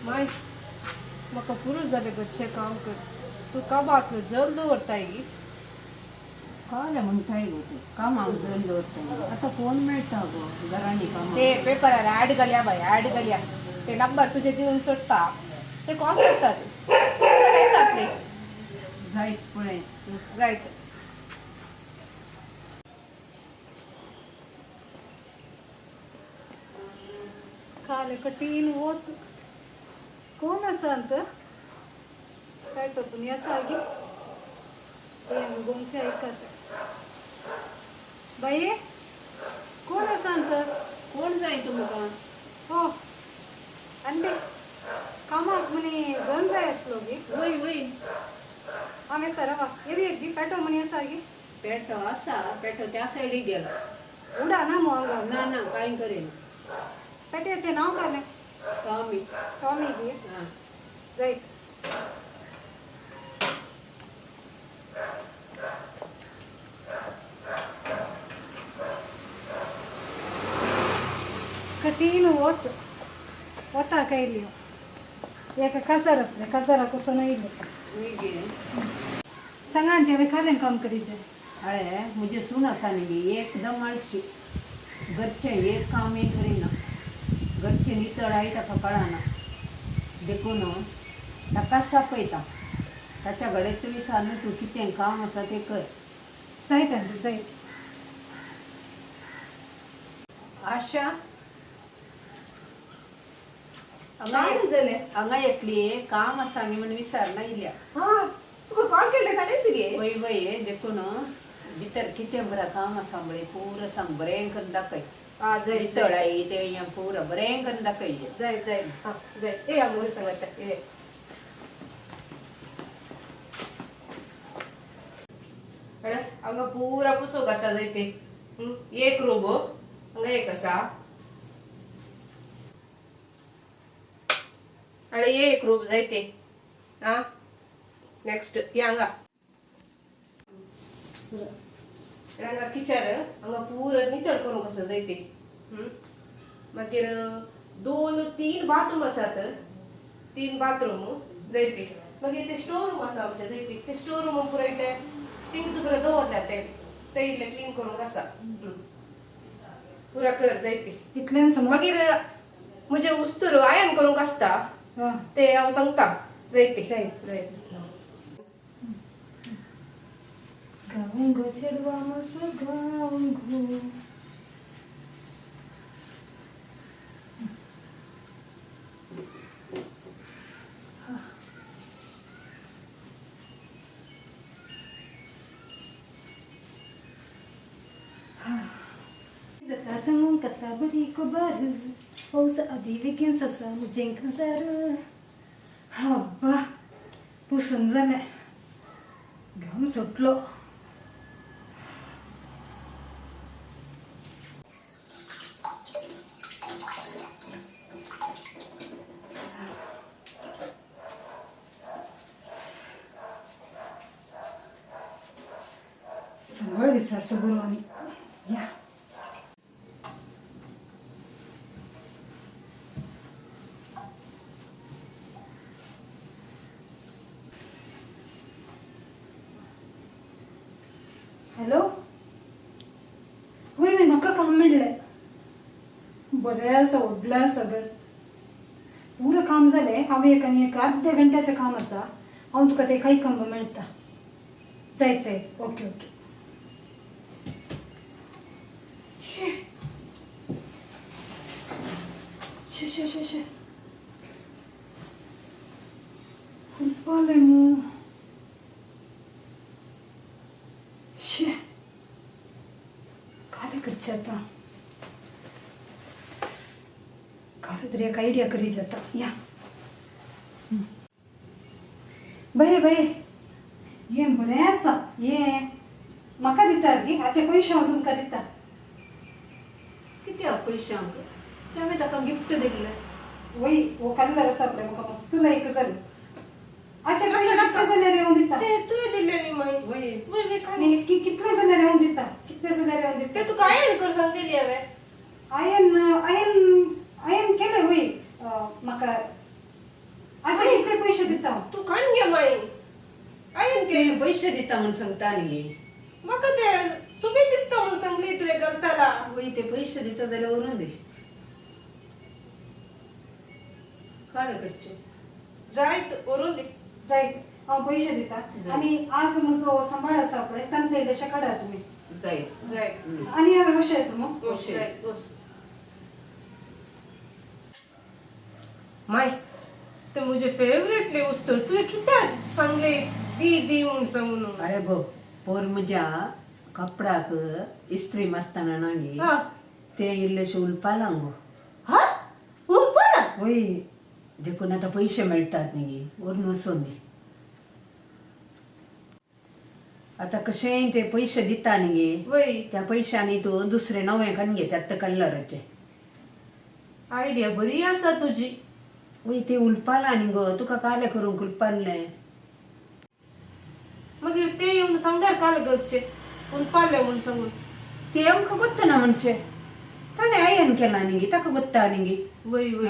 माय म्हाका पुरो जालें घरचें काम कर. तूं कामाक जल दवरताय गी? काले म्हणटाय गो तूं कामाक जण दवरताय. आतां कोण मेळटा गो घरांनी कामाक? ते पेपरार ॲड घालया बाय, ॲड घालया. ते नंबर तुजे दिवन सोडटा, ते कॉल करतात, येतात ते. जायत पळय. जायत. काल कठीण वत कोण आसा अंत पेटो पूण आसा गी हांगा गोमचें आयकत. बाये कोण आसा अंत? कोण जाय तुमकां? हो आंटी, कामाक म्हणी जण जाय आसलो गी. वय वय. हांव येता रवा येवी गी. पेटो म्हणी आसा गी? पेटो आसा, पेटो त्या सायडीक गेला. उडा ना मो हांगा? ना ना, कांय करिना. पेट्याचें नांव कालें? टॉमी. टॉमी गी? आं. जायत. कठीण वत वताक आयली. एका काजार आसलें, काजाराक वचून आयलें. वय गे. सांगा आंटी, हांवें कालें काम करीचें. हळे म्हजे सून आसा न्ही गे, एकदम आळशी. घरचें एक कामय करिना. घरचें नितळाय ताका कळना. देखून ताकाच आपयता. ताच्या कडेन तूं विचारून तूं कितें काम आसा तें कर. जायत आंटी, जायत. आशा, हांगा काय जालें? हांगा येतली काम आसा न्ही म्हूण विचारना येयल्या. हा, तुका कॉल केले ताणेंच गे. वय वय, देखून भितर कितें बरें काम आसा पळय पुरो सांग, बरें करून दाखय. हा, जायत. नितळाय तें हें पुरो बरें करून दाखय. जायत जायत, हा जायत. ये आमगे सांगता, ये. अरे हांगा पुरा पुसोक आसा जायते. एक रूम हांगा एक आसा. अरे एक रूम जायते. हा, नेक्स्ट ये हांगा. अरे हांगा किचन, हांगा पुरा नितळ करूंक आसा जायते. मागीर 2-3 बाथरूम आसात, 3 बाथरूम जायते. मागीर ते स्टोर रूम आसा आमचे जायते. ते स्टोर रूम पुरा इल्ले थिंग्स पुरा दवरल्या, ते ते इल्ले क्लीन करूंक आसा. पुरा कर जायते. इतल्यान समज. मागीर म्हजे उस्तूर आयन करूंक आसता, हां. ते हांव सांगता जायते. जायत. जायत. गाऊं गो चेडवा मस गाऊं गो. जाता सांगूंक आतां बरी खबर, पावसा आदी बेगीन आसा म्हजें काजार. अब्बा, पुसून जालें, घाम सुटलो. सांबाळ विचारचो बरो आनी या. हॅलो, वय वय, म्हाका काम मेळ्ळें. बरें आसा, व्हडलें आसा घर. पुरो काम जालें. हांव एक आनी एक अर्द्या घंट्याचें काम आसा. हांव तुका तें कांय मेळटा. जायत जायत, ओके ओके. शे शे शे शे शे, हुलपालें मू. शे, कालें करचें आतां? कालें तरी एक आयडिया करी जाता. या बये बये, हें बरें आसा. हें म्हाका दिता गी? हाचे पयशे हांव तुमकां दिता. कित्याक पयशांक? ते हांवें ताका गिफ्ट दिल्लें. वय, हो कलर आसा पळय, म्हाका मस्त लायक जालें. हाचे पयशे कितले जाल्यार हांव दिता. ते तुवें दिल्ले न्ही मागीर? वय. वय वय, कांय आनी कितले जाल्यार हांव दिता, कितले जाल्यार हांव दिता. ते तुका आयन कर सांगलेली हांवें. हांवें हांवें हांवें केलें. वय, म्हाका दिता हांव. तूं काण घे माई आयन ते घे. पयशे दिता म्हूण सांगता न्ही. म्हाका ते सुबे दिसता म्हणून सांगली तुवें करताला. वय, ते पयशे दिता जाल्यार व्हरून दी, काड करचे. जायत, व्हरून दी. जायत, हांव पयशे दिता. जाय. आनी आज म्हजो सांबाळ आसा पळय, तांतले इल्लेशे काडा तुमी. जायत. जायत. आनी हांवें अशें येता मग. वस, जायत वस. माय, ते म्हजे फेवरेटले वस्तू तुवें कित्याक सांगले दी दी म्हणून सांगून? अरे गो, पोर म्हज्या कपड्याक इस्त्री मारतना नागी, ते इल्लेशे उलपाला गो. हा, उरपा. वय, देखून आतां पयशे मेळटात न्ही, व्हरून वचोन दी. आतां कशेंय ते पयशे दिता न्ही गे, त्या पयशांनी तूं दुसरे नवे कन्न घे त्यात कलराचे. आयडिया बरी आसा तुजी. वय, ते उलपाला न्ही गो, तुका काले करूंक उलपाले. मागीर ते येवन सांगल्यार काल घरचे उलपाले म्हणून सांगून? ते आमकां गोत्तना म्हणजे ताणें आयन केला न्ही गे, ताका गोत्ता न्ही गे. वय वय.